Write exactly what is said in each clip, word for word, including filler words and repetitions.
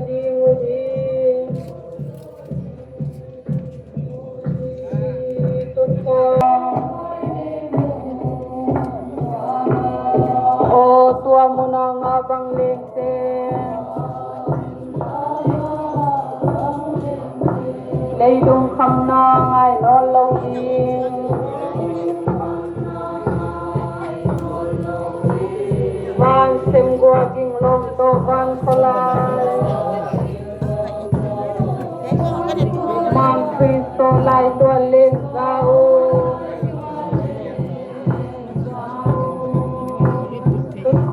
ding uh hi. Aw, tua mun a ngah bang lengte, leilung khamna ngai nawn lo ding. Van sem gua ging lawm tawh van khua lai, Mang Khrist tawh laituah leng za uh.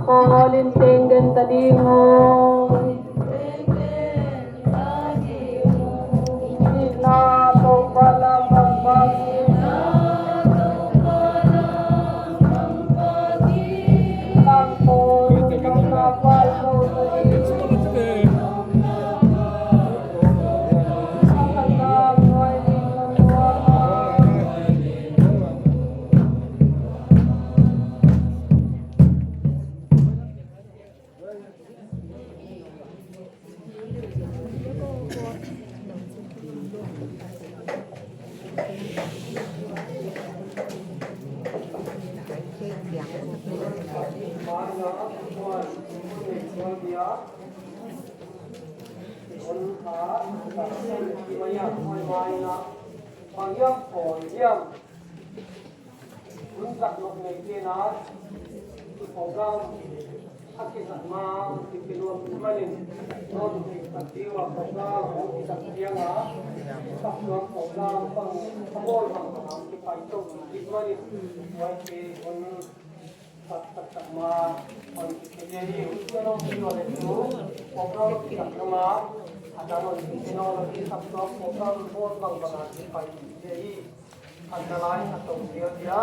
Khawl in teng den ta ding uh. Hun zak nop nei tena i program a kizat ma i kinuam manin non i tak diu a program a kizat cianga i tak nuam program bang a bawl bang bang a kipai to i manin wai ki hun tak tak tak ma on ki kizia hi. Sia nong ki lo le tu program a kizat nama a dang on ki kino lo i tak nuam program bawl bang bang a kipai to i hi. An na lai a tong dia dia,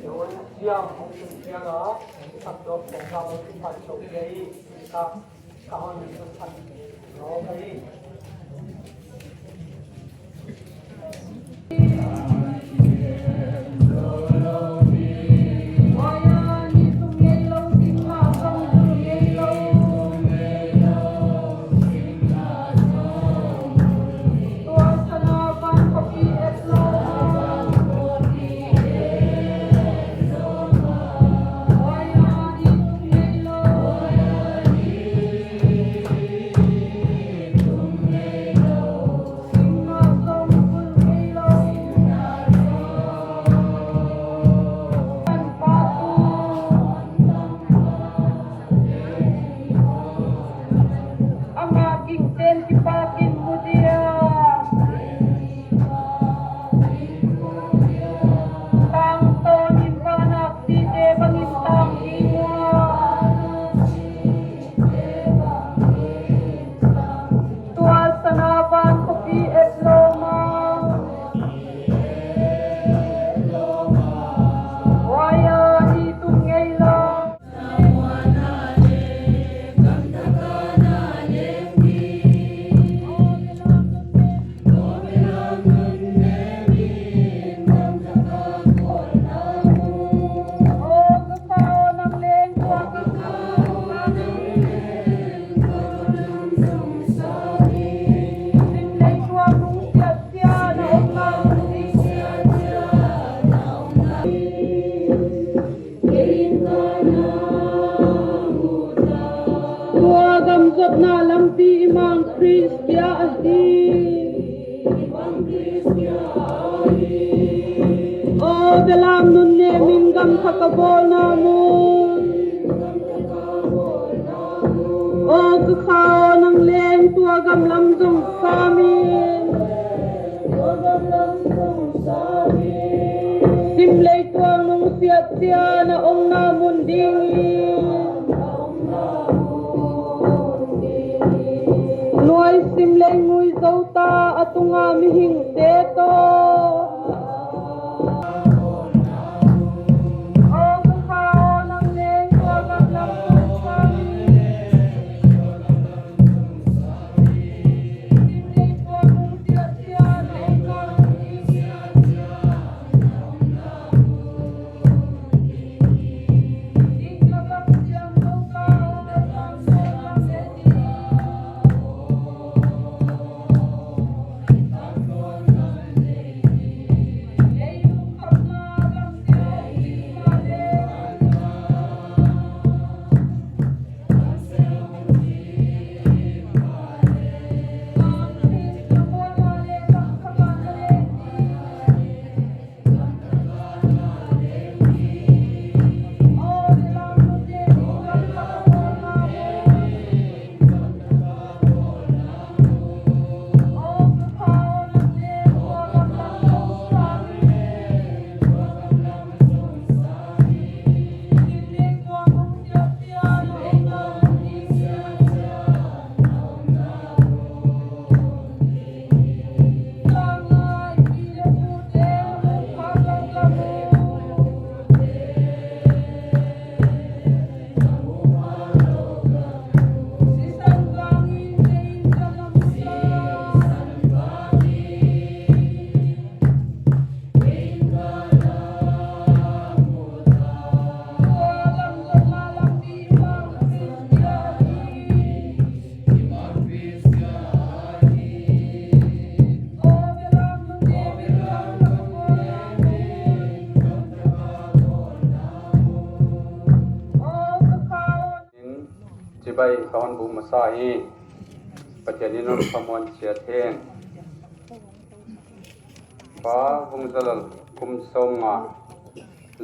dia un siam hong tung dia na, sak dok kong ka hong tung pan tong dia i, ka, ka hong ni sun pan, no, ka i. Ama gingten kipakin mu dia. Tangtawn in panak site bangin tang ding uh a, tua sana van khuapi et lo ma. Huai a ni tum ngei lo. Tua gamzotna lampi i Mang Khrist bia ahi. Aw, Belam Nunnem in gamthak a bawlna mun. Aw ka kha aw, nang leng tua gam lam zong sam in. Sim leituang nungsiat ciang a omna mun ding in. Nuai sim lei ngui zo ta a tunga mihingte tawh. Ka hon buk masa hi. Pathian in hon phamuan ciat hen. Pa Vung Za Lal kum sawmnga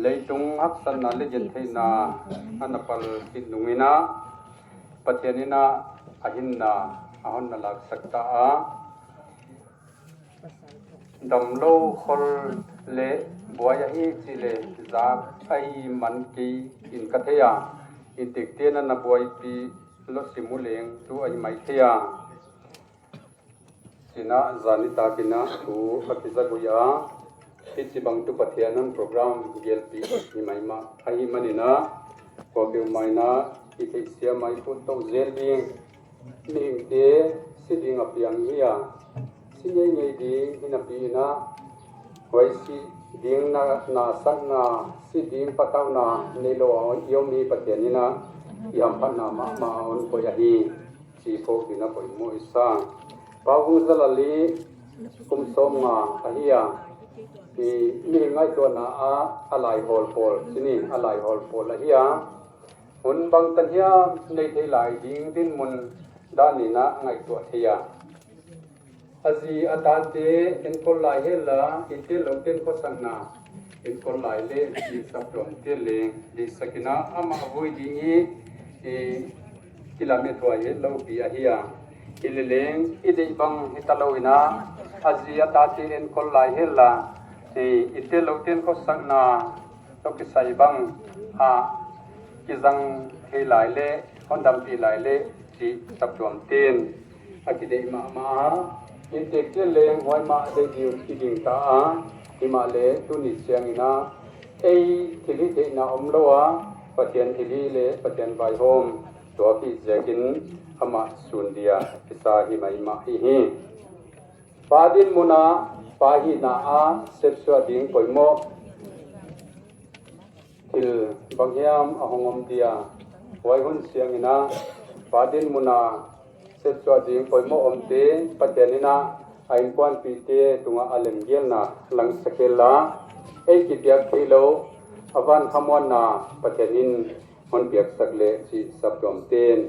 leitung haksatna le gentheihna a na pal khit nung in ah Pathian in ah a hinna a hon na laksak ta a, dam lo khol le buai ahi cih le zak ahi man kei in ka thei a, inntekte na na buaipih lawsim uh leng tu ahi mai thei a, ci-in ah zan nitak in ah thu a kizak uh hi a, hih ci bang tu Pathian in program gelpih hi mai mah ahih manin ah, kua peuhmah in ah i theihsiam a i khut toh zel ding, mihingte si ding a piang hi a, si ngeingei ding hi napi in ah, huai si ding na, nasakna, si ding patauhna nei lo a i om hi. Pathian in ah i hamphatna mahmah a hon koih ahi, ci phawk ding a poimawh i sa. Pa Vung Za Lal i kum sawmnga ahi a, i mihing ngaihtuahna ah a laihawl pawl, ci ni, a laihawl pawl ahi a, hun bangtan hiam nei thei lai ding dinmun dan in ah ngaihtuah thei a, a zi a tate enkol lai hen la, innte lote in khuasakna enkol lai le, i saptuamte leng deihsak in ah amah a vui ding i, i, i lam i thuai het lopi ahi a, hi le leng i deih bang hi ta lo in ah, a zi a tate enkol lai hen la, i, innte lote in khuasakna tawh kisai bang a kizang thei lai le, hon dampih lai le, ci saptuamte in a kideih mahmah a, inntekte leng huai mah deih ding i gingta a, hi mah le tuni ciangin ah ei thilhih theihna om lo a, Pathian thilhih le Pathian vaihawm tuak hi ziakin amah sun dia kisa hi mai mah hi hi. Pa dinmun ah, pa hihna ah sepsuah ding poimawh thil bang hiam a hong om dia? Huai hun ciangin ah pa dinmun ah sepsuah ding poimawh omte Pathian in ah a innkuanpihte tungah a lemgelna langsak hen la, ei kipiak thei lo a van khamuanna Pathian in hon piaksak leh, ci saptuamte in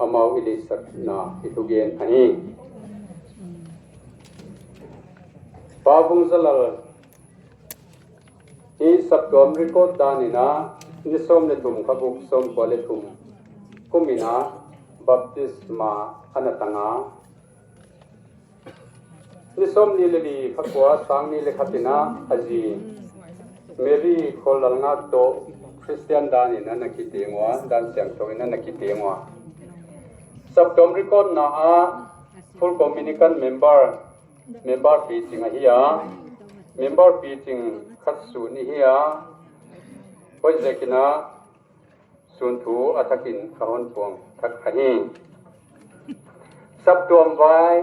amau i deihsakna i thugen ahi. Pa Vung Za Lal i saptuam record dan in ah ni sawm le thum, kha guk sawmkua le thum kum in ah baptisma a na tang a, ni sawmnih le li, kha kua, sang nih le khat in ah a zi Mary Khual Lal Ngak tawh Khristian dan in ah na kiteng uh a, dan siangtho in ah na kiteng uh a, saptuam record na ah full communion member, member picing ahi a, member picing khat sun i hi a, huai ziakin ah sun thu a thakin ka hon puang thak ahi. Saptuam vai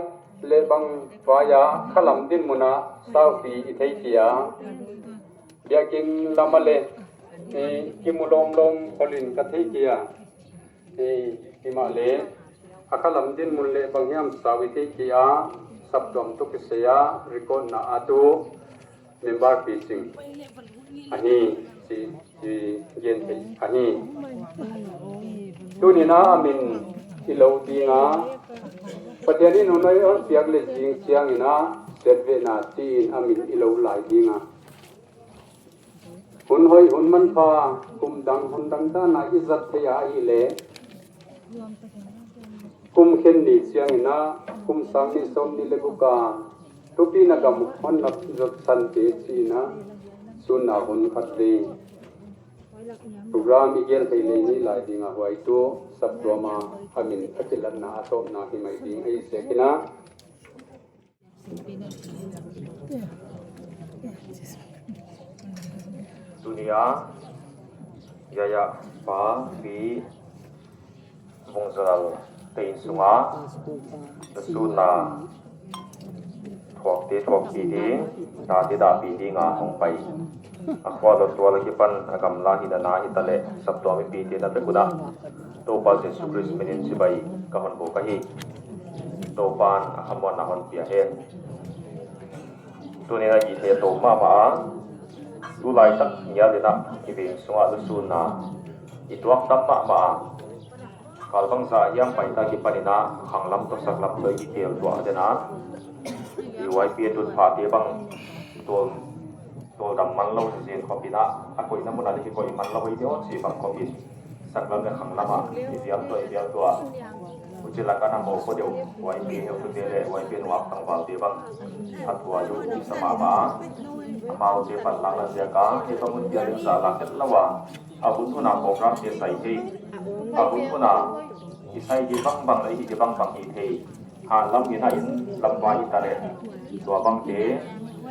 le bang vai ah khalam dinmun ah saupi i thei kei a, biakinn lam ah le, eh, kimu lawmlawm khol in ka thei kei a, eh, hi mah le a khalam dinmun le bang hiam sau i thei kei a, saptuam tawh kisai a record na ah tu member picing ahi, ci, ci gen thei ahi. Tuni in ah a min i lo ding a, Pathian in hun hoih hon piak le zing ciangin ah siatvehna ci-in a min i lo lai ding a, hun hoih hun manpha kum dang hun dang dan ah i zat thei a ahih leh kum khen ni ciangin ah kum sang nih sawmnih le guk a thupina gam hon nap zat sante ci-in ah sunna hun khat vei program i gel thei le ni lai ding a, huai tu saptuam a a min a kilatna a tawpna hi mai ding ahi ziakin ah, tuni a, yaya, pa, pi, Vung Za Lal te inn sungah na sunna thuakte thuakpih ding, tate dahpih ding a hong pai, a khua lo tual a kipan a gamla hi, na na hi ta leh saptuam mipite na vek un ah Topa Jesu Khrist min in chibai ka hon buk ahi. Topa in a khamuanna hon pia hen. Tuni in ah i heh to mahmah a, tu laitak ngial in ah i veng sungah lusunna i tuak tam mahmah a, Kal bangzah hiam paita kipaninah khanglam tawh saklam tawh i kitel tuah dena i YPA tutphate bang tawl, tawldam man lo zin khawpinah a koihna munah le kikoih man lo hi deuh cih bang khawpin saklam le khanglamah i vial tuah, i vial tuah. Uci lakah a mawk khua deuh YPA heutu te le YPA nuak tangvalte bang a thuai uh i sa mahmah a, amaute panlakna ziaka hi bang hun pialin zah lak het lo a, a hun huna program te sai thei, a hun huna i sai dih bangbang le i hih dih bangbang hi thei. Hanlam hina in lamvai hi ta le tua bangte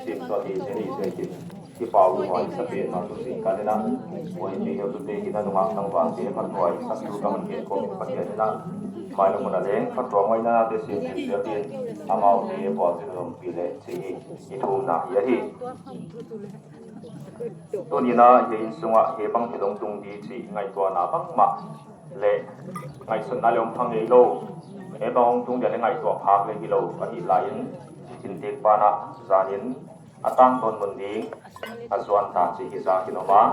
simsuah thei zen i zekin kipau i huai sa pen ma tu zing ka lena. Huai mi heutu te hina nungak tangvalte phathuai sak tu ka man gen kawmin Pathian hina mai lo muna leng phathuai huai na te sim sim sia tin amaute bual zin lompi le ci hi. I thumna hi ahi. Tunina he inn sungah he bang hi longtung di cih ngaihtuahna bangmah le ngaihsutna le om pha ngei lo. He bang hong tung dia le ngaihtuah phak le hi lo ahi lai-in, inntek panah zanin a tangtawn mun ding a zuan ta cih hi zakin om a,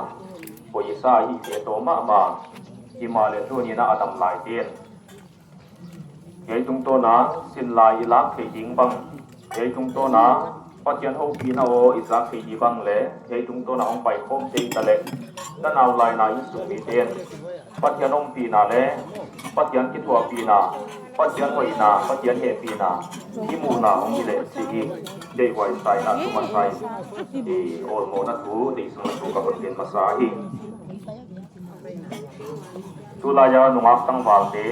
poi i sa ahi te tawh mahmah. Hi mah le tunina a dam lai ten Hiai tungtawna sin lai i lak thei ding bang, hiai tungtawna Pathian hopihna aw i zak thei ding bang le hiai tungtawna hong paikhawm thei ta leh, na nau laina inn sung mite in Pathian ompihna le Pathian kithuahpihna, Pathian hoihna, Pathian hehpihna i muhna hong hi leh cih hi. Deihhuai sa in a, thu masa in, i awlmawhna thu, deihsung thu ka hon gen masa hi. Tulai-a nungak tangvalte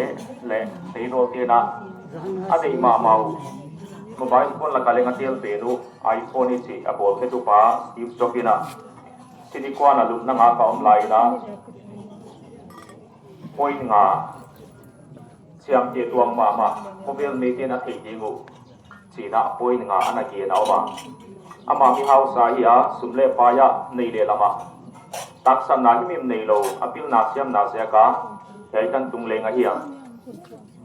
le seidawlte'n a deih mahmah uh mobile phone lakah leng a teel pen uh iPhone i cih a bawlkhet uh pa Steve Jobs in a, city kuan a lupna ngak a om lai-in a, point nga siamte tuang mahmah, khawvel mite'n a theih ding uh cih a point nga a na gen a om a. Amah mihausa hi a, sum le pai ah nei le lamah taksatna himhim nei lo, a pilna siamna ziaka hiai tan tung leng ahi a.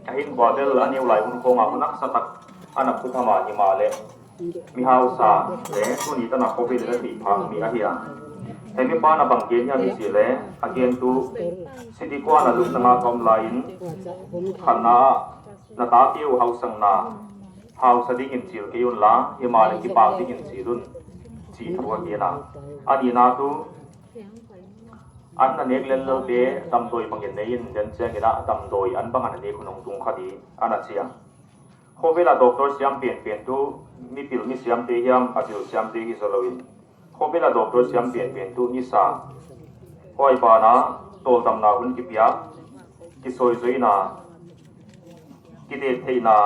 A hin bua bel a neu lai hun khawngah hun haksa tak a na phutham a, hi mah leh mihausa le tuni tan a khawvel in a theih phak mi ahi a. Hiai mipa in a bang gen hiam i cih leh, a gen tu city kuan a lupna ngak a om lai-in khatna ah na tate uh hausakna hausa dingin cil kei un la, hi mah leh kipak dingin cil un, cih thu a gen a. A nihna tu an na nek lellelte damdawi bangin nei in, den ciangin a damdawi an bang a na nek hun hong tung kha ding a na ci a. Khawvel a doctor siam penpen tu mipil misiamte hiam a zil siamte hi zaw loin, khawvel a doctor siam penpen tu nisa, huai banah tawldamna hun kipiak, kisawizoina, kidektheihna,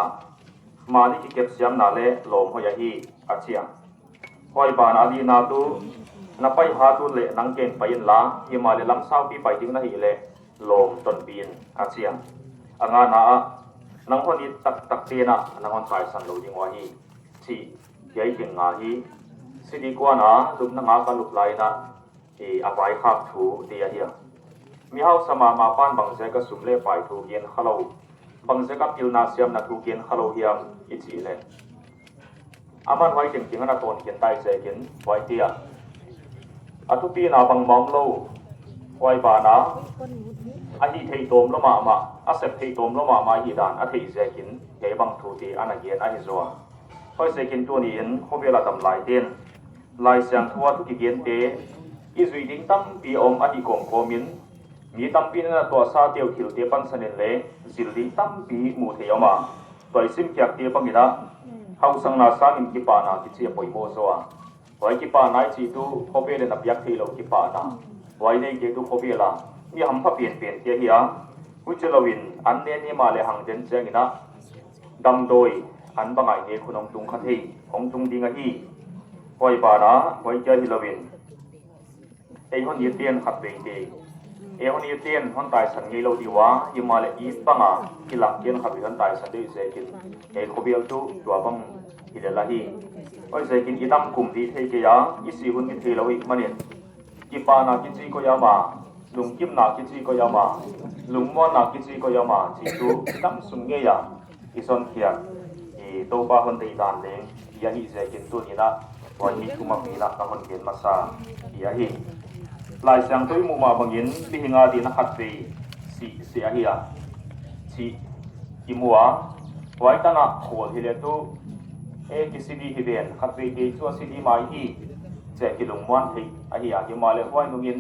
mani kikep siamna le lawm hoih ahi a ci a. Huai banah a lina tu na pai hat un leh nang ken pai in la, hi mah leh lamsaupi pai ding na hih leh lawm tonpih in a ci a. A ngana ah nang hon it taktakte'n a nang hon taisan lo ding uh ahi cih hiai teng nga hi. City kuan a lupna ngak a lup lai-in a, i a vaikhak thu te ahi a. Mihausa mahmah pa'n bangziak a sum le pai thu gen kha lo, bangziak a pilna siamna thu gen kha lo hiam i cih leh, aman huai tengteng a na tawnkhian tai zekin huaite ah a thupina bangmah om lo. Huai banah a hih theih tawm lo mahmah, a sep theih tawm lo mahmah ahih dan a theih zekin hiai bang thute a na gen ahi zaw a. Huai zekin tuni-in khawvel a dam laite'n Laisiangtho a thu kigente i zuih ding tampi a om ahih kawmkawmin, mi tampi'n a na tuahsate uh thilte pansan in leh zil ding tampi muh theih a om a. Tua i simkhiakte bangin a, hausakna sangin kipahna kici a poimoh zaw a. Huai kipahna i cih tu khawvel in a piak theih loh kipahna, huai neite tu khawvel a mi hampha penpente ahi a. Huci loin an nen hi mah leh hang den ciangin a damdawi an bang a i nek hun hong tung kha thei, hong tung ding ahi. Huai banah huai kia hi loin ei hon itte'n khatveite, ei hon itte'n hon taisan ngei lo ding uh a, hi mah leh it bang a kilangte'n khatvei hon taisan deuh i zekin, ei khawvel tu tua bang hi lel ahi. Huai zekin i dam kum dih thei kei a, i sih hun kithei lo ahih manin kipahna kici koi a om a, lungkimna kici koi a om a, lungmuanna kici koi a om a, cih tu i dam sung ngei a i zonkhiak, i Toupa hon deihdan leng hi ahih zekin tuni-in a, huai mi thumakpi in a ka hon gen masa hi ahi. Laisiangtho i muh mah bangin mihing a dingin a khatvei sih, sih ahi a. Kimu a, huai tangah khual hi le tu, e, kisi di hi ven, khatvei kei cu a si di mai hi, ci a kilungmuan thei ahi a, hi mah le huai nungin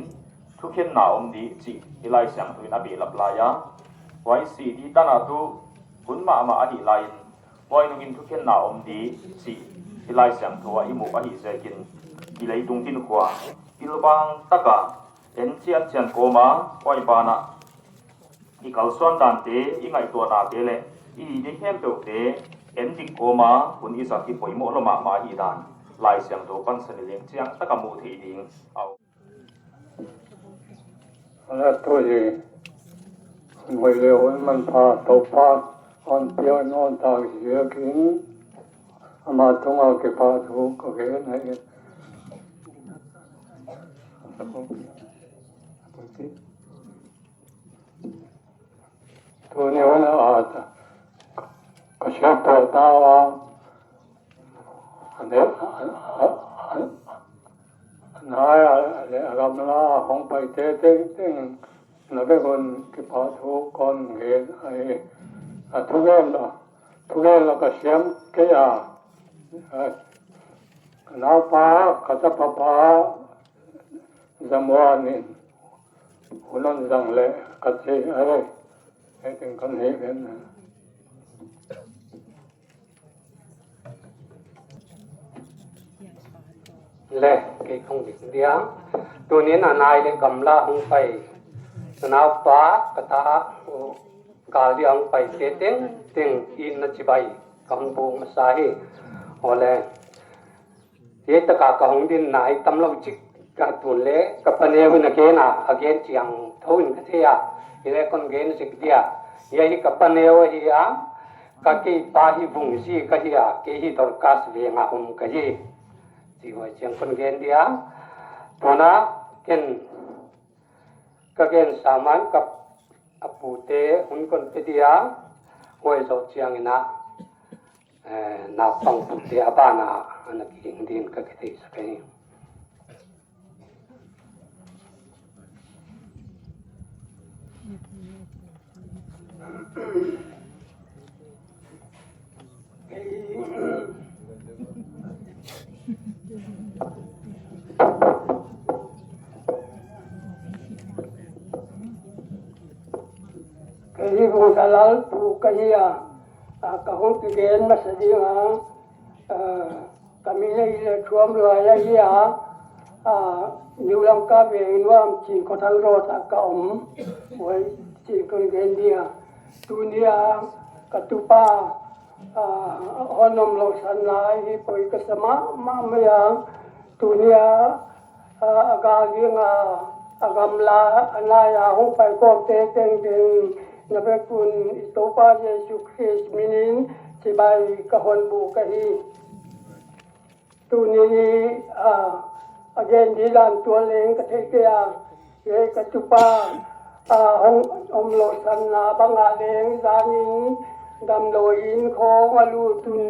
thukhenna om di cih hi Lai Siangtho in a behlap lai a, huai si di tanah tu hun mahmah ahi lai-in huai nungin thukhenna om di cih hi Lai Siangtho ah i muh ahi zekin i leitung hinkhua pilvang taka en ciancian kawma huai banah i kalsuan dante, i ngaihtuahnate le i hih ding khempeuhte en dik kawma hun i zat hi poimawh lo mahmah hi dan Lai Siangtho pansan i leng ciang taka muh theih ding a om. Hoih le hun manpha Topa hong pia, hong tak ziakin ama tungah kipahthu ka gen hi. Tuni hun a ka siangtho ta a, a ne a, a, a, a nai a le a gamla hong paite tengteng na bek un kipahthu kon gen ahi. A thugen la, thugen la ka siam kei a, a, ka naupa, ka tapapa, Zamuan in hun hong zang leh ka thei a, hei teng kan hei ven. Le kei kong dik dia. Tunin a nai le gamla hong pai, ka naupa, ka ta, gal dia hong paite tengteng in na cibai ka hong buk masa hi. Awle. Hi taka ka hong dinna hi tam lo cik ka tun le ka paneu in a gen a, a gen ciang tho in ka thei a, hi le kon gen zik dia. Hi hi ka paneu ahi a, ka kei pa hi Vung Zi ka hi a, kei hi Dorcas venga um ka hi. Ci huai ciang kon gen dia. Tuna ken ka gen saman ka a pute hun kon pe dia, huai zawh ciangin a, eh, naupang pute a bana a na kihing din ka kitheisak hi. Kei hi Vung Za Lal pu ka hi a, a, ka hong kigen masa ding a, a, ka min a hi le Thuam Luai a hi a, a, New Lamka veng Nuam Cin Khua Thang Road ah ka om, huai cin kon gen ding a. Tuni a ka tupa, a, hon om lo san lai hi poi ka sa mahmah mai a. Tuni a, a, a gal ding a, a gamla a nai a hong pai kawmte tengteng na bek un i Topa Jesu Khrist minin cibai ka hon buk ka hi. Tuni ni, a, a gen di dan tuan leng ka thei kei a, kei ka tupa, a, hong om lo sanna bangah leng zanin damdawi inn khawng a lut un,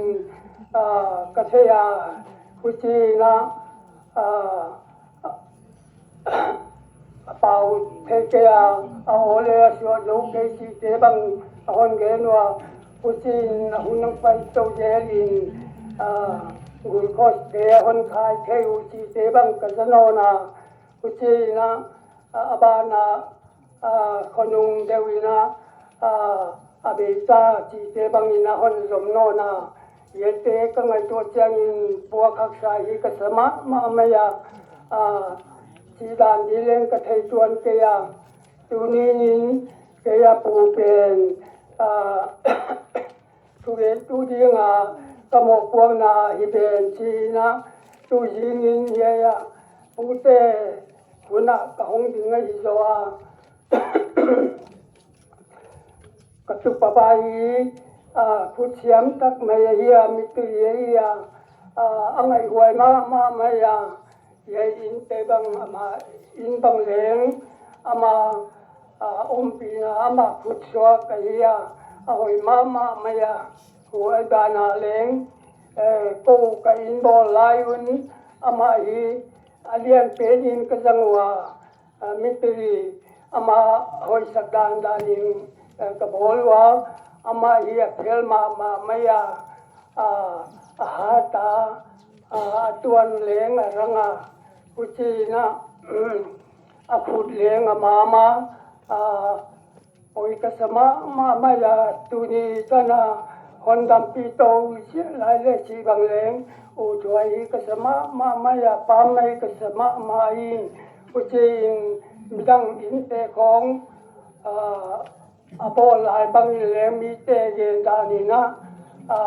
a, ka thei a, huci-in a, a, a pau thei kei a, a aw le a suah zo kei cihte bang a hon gen uh a, huci-in a hun hong pai to zelin, a, glucose-te a hon khai thei uh cihte bang ka za nawn a, huci-in a, a, a banah, a, khuanung deuh in a, a, a beisa cihte bangin a hon zom nawn a, hiate ka ngaihtuah ciangin puak haksa hi ka sa mahmah mai a, a, cih dan ding leng ka thei tuan kei a, tuni-in kei a pu pen, a, thugentu dinga ka mawhpuakna hi pen ci-in a, tuzingin hiai ah pute hunah ka hong ding ahi zaw a, ka tupa pa hi, a, khutsiam tak mai ahi a, mittui ahi a, a, a ngaihhuai mahmah mai a, hiai innte bang ama inn bang leng ama, a, ompihna ama khutsuak ahi a, a hoih mahmah mai a, huai banah leng, eh, ko ka inn bawl lai un amah hi a lianpen in ka zang uh a, a, mittui ama hoihsak dandanin eh, ka bawl uh a, amah hi a phel mahmah mai a, a, a hat a, a, a tuan leng a rang a, huci in ah, a khut leng a mama, a, oi ka sa mahmah mai a, tuni tan a hon dampih to ziah lai le cih bang leng, u thuai hi ka sa mahmah mai a, pam mai ka sa mahmah hi, huci in midang innte khawng, a, a bawl lai bangin leng mite gen dan in ah, a,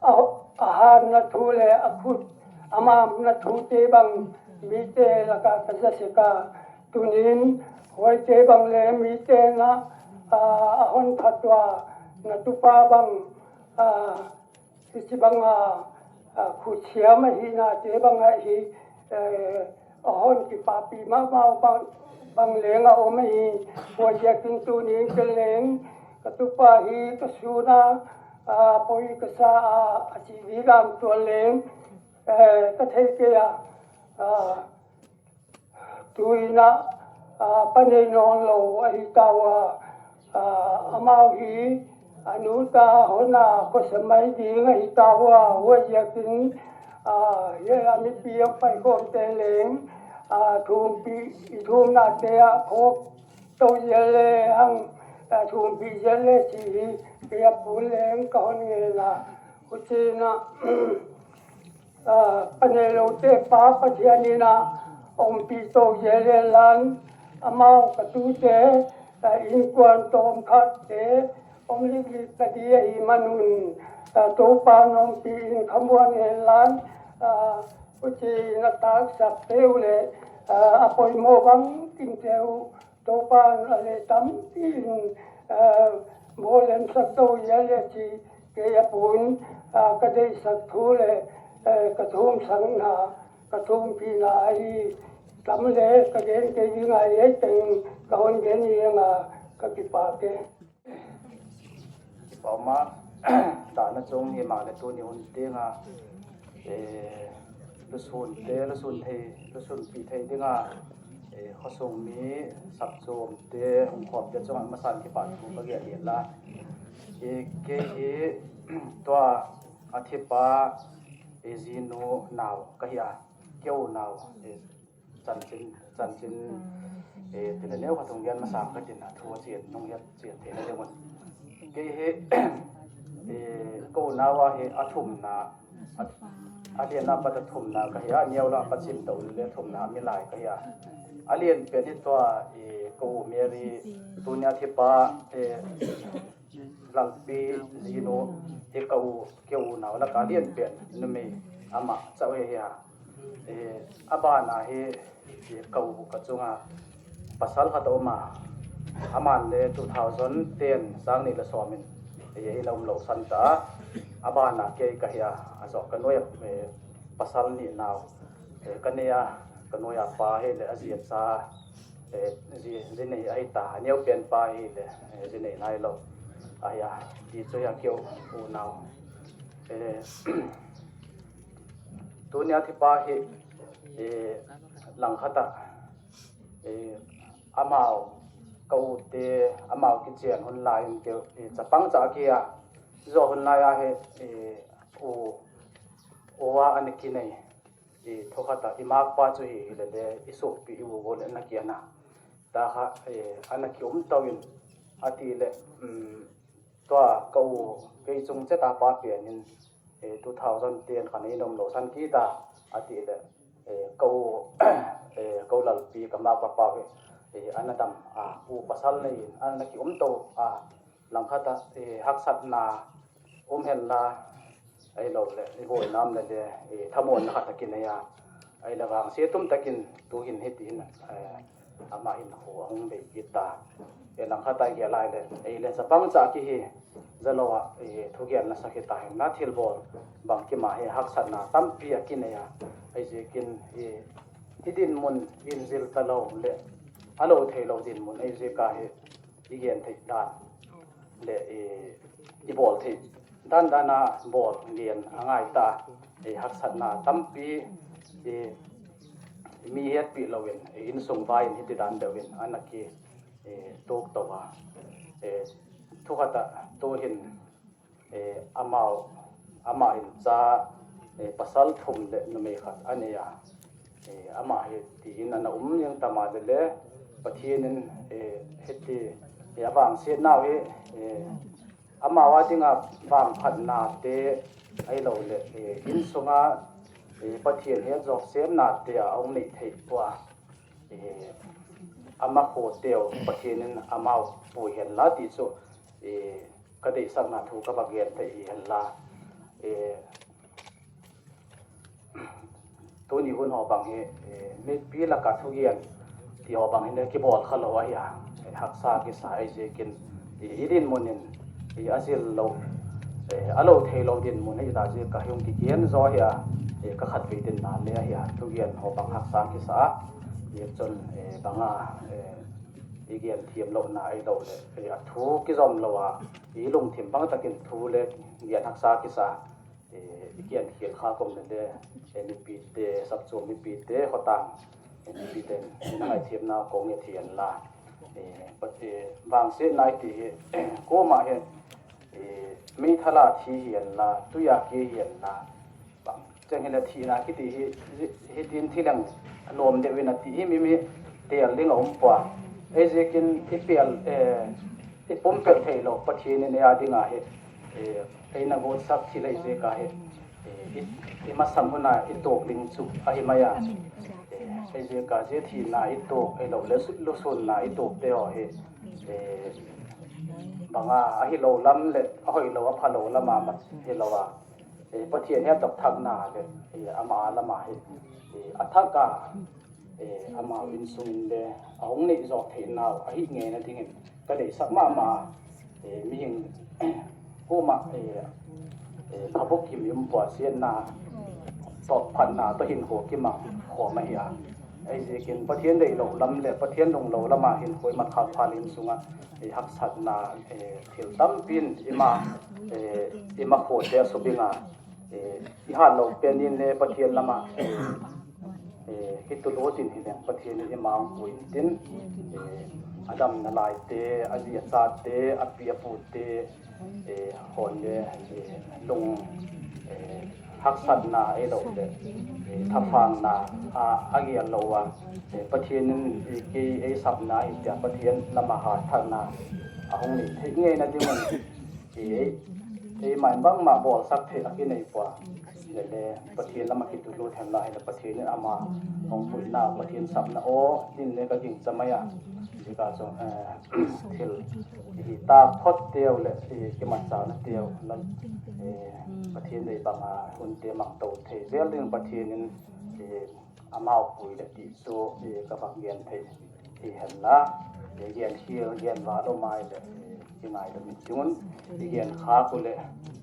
a, a hatna thu le a khut, a mamna thute bang mite lakah ka za sek a, tunin huaite bang le mite na, a, a hon phat uh a, na tupa bang, a, hici bang a, a, khutsiam ahihnate bang ahi, eh, a hon kipahpih mahmah bang, bang leng a om ahi. Huaiziakin tunin ka leng ka tupa hi ka sun a, a, poi ka sa a, a ci vidan tuan leng, eh, ka thei kei a, a, tu in ah, a, pa nei nawn lo ahi ta uh a, a, amau hi a nu ta hon a khuasa mai ding ahi ta uh a, huaiziakin, a, hi a mipi a paikhawmte leng, a, thumpih, i thumnate ah phawk to zial le hang, a, thumpih zial le ci hi. Kei a pun leng ka hon ngen a, huci in ah, a, pa nei lote pa Pathian in ah ompih to zial le lan, amau ka tute, a, innkuan tawmkhatte om liklik ka di ahih manun, a, Topa in ompih in khamuan hen lan, a, huci in a taksak teu le, a, a poimawh bang ting teu, Topa in a le tampi in, a, bawllensak to zial le ci, kei a pun, a, ka deihsak thu le, a, ka thumsakna, ka thumpihna ahi tam le ka gen kei ding a, ei teng ka hon gen hi ing a, ka kipak e. Kipak mah, dahna cung hi mah le tuni hun tiang a, eh, lusunte, lusun thei, lusunpih thei ding a, eh, khuasung mi sapcuamte, hong khawmte cungah masa in kipahthu ka gen hi la. Eh, kei hi tua a thipa, eh, zinu nau ka hi a, keu nau, eh, chanchin, chanchin, eh, tina neu khat hong gen masa ka tin a, thu a cian nong hiat cian theihna ding un. Kei hi, eh, ka unau a hi a thumna, a, a lianna pat a thumna ka hi a, a neu la pat sim to le thumna milai ka hi a. A lian pen hi tua, eh, ka u Mary, tunia thipa, eh, Lalpi zinu hi ka u, keu unau laka lian pen numei amah cauh hi hi a. Eh, a bana hi, eh, ka u ka cunga pasal khat a om a, aman le two thousand ten sang nih le sawmin, eh, ei la um lo san ta a, a bana kei ka hi a, a zawh ka nuai a, eh, pasal nih nau, eh, ka nei a, ka nuai a pa hi le a zi a ca, eh, zi, zi nei ahi ta, a neu pen pa hi le, eh, zi nei nai lo ahi a, ti cu hi a keu unau. Eh, tunia thipa hi, eh, langkhat ah, eh, amau ka ute, amau kician hun lai in keu, eh, capang ca ki a, zawh hun lai a hi, eh, u, u a an kinei, i thukhat ah i makpa cu hi, hi le le i sukpi i u le na kian a. Ta kha, eh, a na ki um to in a ti le, um, tua ka u kei cung cet a pa pian in, eh, two thousand ten khan in um lo san ki ta a ti le, eh, ka u, eh, ka u Lalpi ka makpa pa hi, eh, a na dam a, u pasal nei in a na ki um to a, langkhat ah, eh, haksatna um hen la, ei lo le, i buaina om le le, eh, thamuanna khat a kinei a, ei le vang sia tum takin tu hin hiti hin, eh, amah hin kho a hong bei kit ta. Eh, langkhat ah i giah lai le, ei le capang ca ki hi, za lo ah, eh, thugialna sak hi ta hin na thilbawl bang kim a hi haksatna tampi a kinei a, ei ziakin, eh, i dinmun in zil ta lo le, a lo thei lo dinmun ei ziak a hi, i gen theih dan le i, i bawl theih dan dan a bawl gen a ngai ta, i haksatna tampi i, i mi hiatpih lo in, i innsung vai in hiti dan deuh in a na ki, i tuk to a. Eh, thu khat ah tu hin, eh, amau, amah in ca, eh, pasal thum le numei khat a nei a, eh, amah hi tiin a na um ziang ta mah leh le Pathian in, eh, hiti, eh, a vangsiatna uh hi, eh, amau a dinga vangphatnate ahi lo le, eh, inn sunga, eh, Pathian he zawk semnate a hong neih theih tua, eh, a makhawte uh Pathian in amau pui hen la ti cu, eh, ka deihsakna thu ka va gen thei hi hen la, eh, tuni hun haw bang hi, eh, mipi lakah thugen ti haw bang hi le kibawl kha lo ahi a, eh, haksa kisa ahi ziakin, eh, i dinmun in, eh, a zil lo, eh, a lo thei lo dinmun ahi ta ziak ka hi hong kigen zaw ahi a, eh, ka khatvei dinna le ahi a, thugen haw bang haksa kisa a, ziak cun, eh, banga, eh, i gen thiam lohna ahi lo le, eh, a thu kizom lo a, i lungthim bang takin thu le gen haksa kisa, eh, i kian khial kha kom le le, eh, mipite, sapcuam mipite, khotang, eh, mipite, eh, na ngaithiamna kong nget hi an la, eh, pat-, eh, vangsiatna i ti hi, kuamah hi, eh, meithal a thi hi an la, tui a kei hi an la, bang ciang hi le thihna kiti hi, hi, hi tin thi leng a nuam deuh in a ti hi, mi, mi tel ding a um pua. Ei ziakin i pial, eh, i pumpelh thei lo, Pathian in ei a ding a hi, eh, ei na gawtsak thil ahi ziak a hi, eh, i, i masam hun a i tuak ding cu ahi mai a. Eh, ei ziak a zia thihna i tuak, ei lo le lusunna i tuak te aw hi, eh, banga a hi lo lam le a hoih lo a pha lo lam a mat hi lo a, eh, Pathian he a tawk thakna le, eh, ama lam a hi, eh, a thak a, eh, amau inn sungin le a hong neih zawh theihna uh a hih ngei nadingin ka deihsak mahmah a, eh, mihing kuamah, eh, eh, khabuk kim i um pua siatna tawh phatna tawh hinkhua kimang khawm ahi a. Ei ziakin Pathian deih lo lam le Pathian lung lo lam a hinkhua i mat khak pha le inn sungah, eh, haksatna, eh, thil tampi in i ma, eh, i makhuate a subing a, eh, i hat lo pen in le Pathian lamah, eh, eh, kitulut in hi leng Pathian in i ma hong pui in tin, eh, a damna laite, a zi a cate, a pi a pute, eh, hawn le, eh, lung, eh, haksatna ei lo le, eh, thafangna a, a gial lo a, eh, Pathian in, eh, kei ei sapna hi tiah Pathian lamah haksatna a hong nei theih ngei nading un, eh, ei, ei mai bangmah bawlsak theih a kinei pua. Lele Pathian lamah kitulut hen la hi le Pathian in ama hong puihna Pathian sapna aw din le ka ging camai a. Zika cu, eh, thil hi ta phot teu le, eh, kimatsa na teu lam, eh, Pathian dei banga hunte mangto thei zel ding Pathian in, eh, amau pui le tih cu, eh, ka vak gen thei hi hen la, eh, gen khial gen val aw mai le, eh, kingai lo min tingun i gen khak uh le,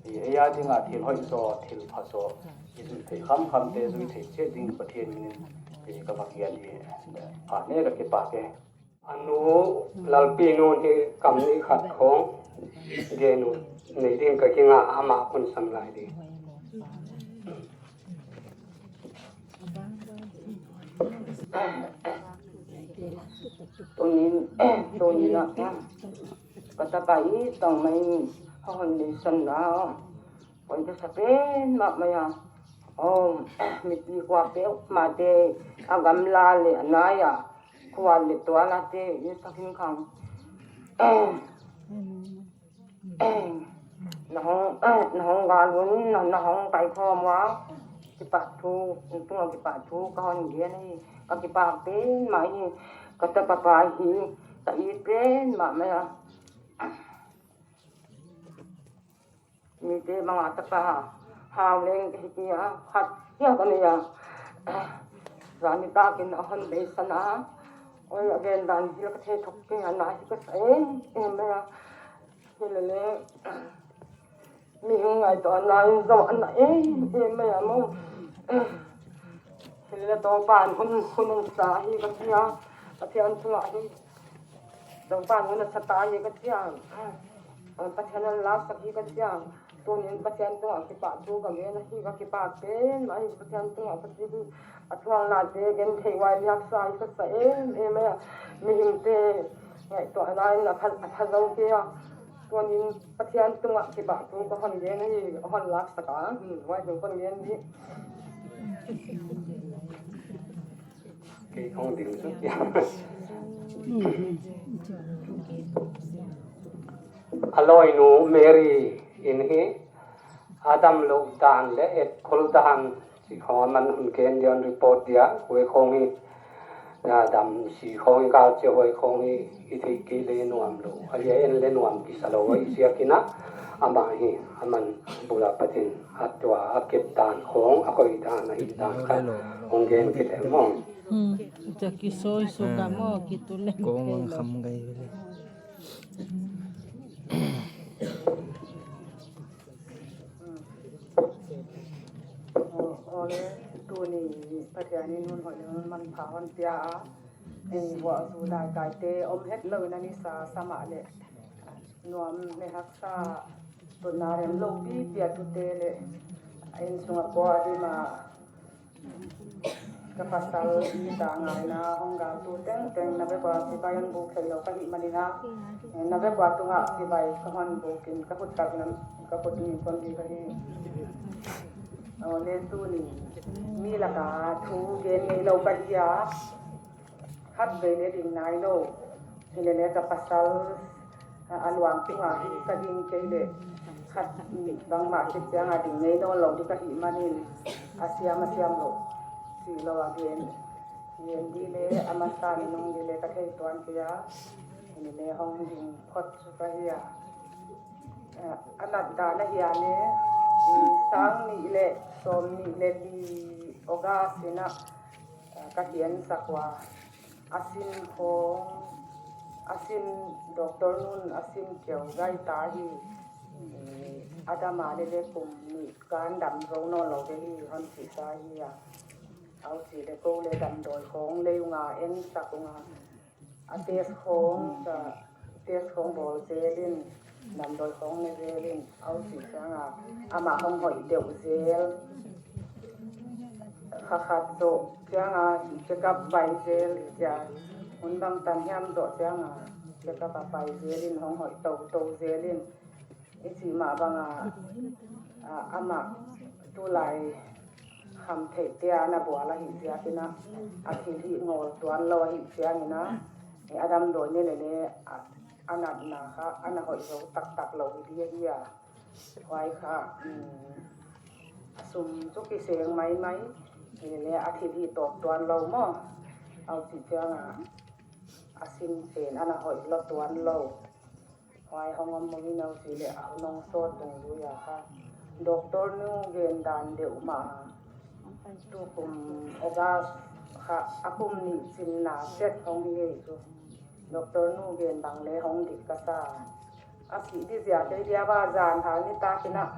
eh, ei a dinga thil hoih zaw thil pha zaw i zuih theih khamkhamte zuih theih ciat ding Pathian min in, eh, ka vak gen hi. Pha ne ka kipak e. A nu Lalpi nu hi kam nih khat khawng gen uh nei ding ka kinga amah kun sam lai ding. Tunin, tunin ah ka tapa i tong mai in a hon nei san na. Koi ka sa pen mah mai a. Om, mipi kua peuh mah te a gamla le a nai a khua le tuala te i sa khin khang. Na hong, na hong gal un, na, na hong kai khawm ua. Kipak thu, tungah kipak thu ka hon gen hi. Ka kipak pen mah hi. Ka tapa pa hi. Ka it pen mah mai a. Mite banga tapa hau leng ka hi kei a, khat hiam ka nei a. Zani takin a hon beisan a. Oi, a gen dan hi la ka thei thok kei a, na hi ka sa em em mai a. Hi lele, mihing ngaihtuahna in zo a na em em mai a maw. Hi lele, Topa in hun, hun hong sa hi ka ci a. Pathian tungah hi. Topa in hun a sa ta hi ka ci a. Pathian a lasak hi ka ci a. Tunin Pathian tungah kipahthu ka gen ahi, ka kipak pen mah hi. Pathian tungah Pathian a thuaknate gen theih uai liaksa hi ka sa em em mai a. Mihingte Ngaihtuah lai-in a pha, a pha zo kei a. Tuanin Pathian tungah kipahtu ka hon gen ahi, a hon laksak a. Hmm, huai zong kon gen dih. Kei kong ding suk ia. A lawinu Mary in hi, a dam loh dan le et khol dan cih khawng a man hun gen dia, report dia, huai khawng hi. A dam si khawng hi, gal cia huai khawng hi, i theih kei le nuam lo, a lia en le nuam kisa lo, a i ziakin ah amah hi, a man bula patin a tua a kep dan khawng, a hoih dan, a hih dan khat hong gen kei leh maw. Hmm. Tua kisawi suk a maw, kitu leng kong kei lo. Kham gai ve le. Aw, aw le, tuni Pathian in hun hoih le hun manpha hon pia a, ei, vuah zu daikaite om het lo in a nisa sa mah le, nuam le haksa, tutna rem lo pipi a tute le, a inn sung a pua a dim a, ka pasal i ta ngaina hong galtu tengteng na vekua kivai hon buk thei lo ka hih manin ah, na vekua tungah kivai ka hon bukin ka khut kalh na, ka khut ning pon ding ka hi. Aw le, tuni mi lakah thu gen ngei lo ka hi a, khat vei le ding nai lo. Hi le le ka pasal a, a luang tungah hi ka ding kei leh khat bangmah khit ciangah ding ngei nawn lo ding ka hih manin, a siam a siam lo cih lo a gen, gen ding le a masa ni nung ding le ka thei tuan kei a, hi le hong ding phot cu ka hi a. A, a nat dan a hia le, sang nih le sawm nih le li August in ah, a, ka hiansak uh a, a sin khawng, a sin, doctor nun a sin keu gai ta hi. A dam a le le kum nih kan dam zo nawn lo ve hi, hon cih ta hi a. Au cih le ko le damdawi khawng lei ung a, ensak ung a, a test khawng, a test khawng bawl zel in, damdawi khawng ne zel in, au cih ciangah amah hong hoih deuh zel. Kha khat zawh ciangah check up pai zel hi cia, hun bangtan hiam zawh ciangah check up a pai zel in, hong hoih toto zel in, i cih mah bangah, a, amah tulai khamtheihte a na bual ahih ziakin ah, a thil hih ngawl tuan lo ahih ciangin ah, a damdawi ne le le, a, a natna kha a na hoih zo taktak lo hi ding ahi a. Huai kha, um, a sum cu kiseng maimai, hi le le a thil hih tawp tuan lo maw? Au cih ciangah a sin pen a na hoih lo tuan lo. Huai hong om mawk in au cih leh a hun hong sawt tung zui a kha. Doctor nu gen dan deuh mah a, tukum August kha a kum nih cinna set hong hi ei cu. Doctor nu gen bang le hong dik ka sa. A sih dih zia kei dia va zan hal nitak in ah,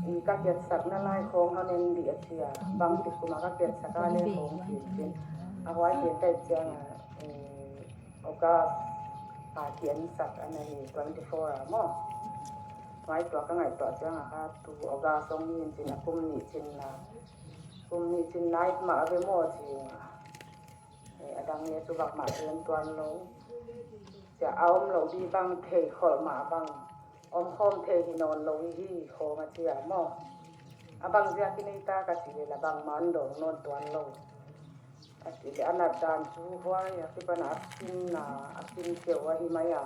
i ka kiatsakna lai khawng hong en dih a ci a. Bang tik kum a ka kiatsak a le khawng cin cin. A huai pen ka hih ciangah, eh, August a kiansak a na hi, twenty four a maw. Ngaihtuah ka ngaihtuah ciangah kha tu August hong hi in cin a kum nih cinna. Kum nih cinna it mah a ve maw ci ung a. Eh, a dang le cu bangmah gen tuan lo. Cia a om lo dih bang thei kholh mah bang om khawm thei hi nawn lo hi hi khawng a ci a maw. A bang ziakin ei ta ka cih leh la bangmah an dawng nawn tuan lo. A cih leh a nat dan cu huai a kipan a, a sin a, a sin keu ahi mai a,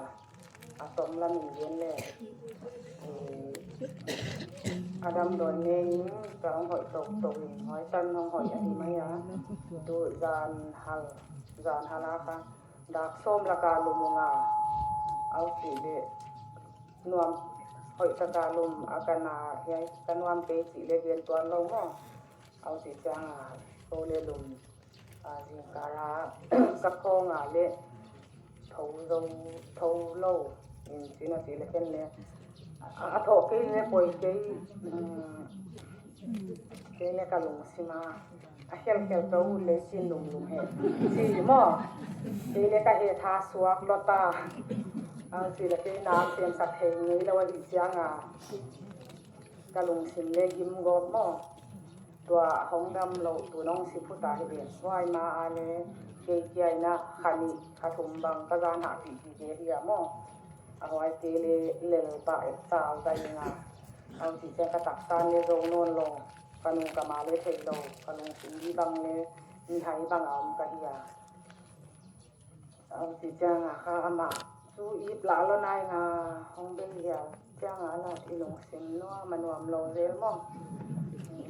a tom lamin gen leh, eh, a damdawi ne in ka hong hoih toto in huai tan hong hoih ahi mai a, tu zan hal, zan hal a kha dak sawm laka lum ung a, au cih leh nuam hoih taka lum a ka na hiai ka nuam kei cih leh gen tuan lo maw. Au cih ciangah ko le lum, a, zingkal a ka khawng a le tho zo, tho lo in cin a cih leh ken le a, a thawh kei le poi kei, um, kei le ka lungsim a, a khelkhel to le cin lunglung he ci maw. Kei le ka he tha suak lawt a, a, ci le kei nam siamsak thei ngei lo ahih ciangah ka lungsim le gim gawp maw. Tua hong dam lo tu nong si phuta hi ve. Huai ma a le kei kia in ah kha nih kha thum bang ka zan hahpih kik hi a maw. A huaite le lel pah et tal ka ing a. A huci ciang ka taksan le zo nawn lo. Ka nung ka ma le thei lo. Ka lungsim bang le mihai bang a om ka hi a. A huci ciang a kha amah cu ip lah lo nai nga hong bei hial ciang a lah i lungsim nuam a nuam lo zel maw.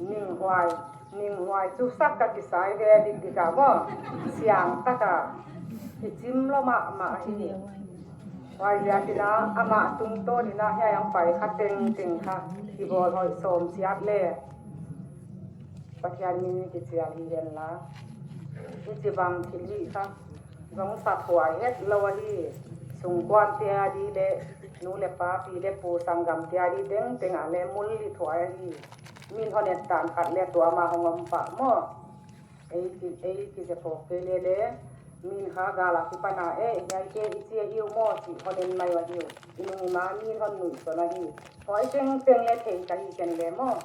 Ninghuai, ninghuai cu sak ka kisai ve dikdik a maw. Siang tak a i cim lo mahmah hi. Huai ziak in ah amah tungtawn in ah hiai hong pai kha tengteng kha i bawl hoih sawm ciat le Pathian min kicial hi hen la. Hici bang thil hi kha zong sathuai het lo ahi. Sungkuante a di le nu le pa, pi le pu, sanggamte a di tengteng a le mul hi thuai ahi. Min hon et tan khat le tua ma hong om pah maw. Ei ki, ei kize phawk kei le le min kha gal a kipan a, eh, hiaite i ci ahi uh maw cih hon en mai uh ahi uh. I nung i ma min hon nuihson ahi. Huai tengteng le thei ka hi ken le maw.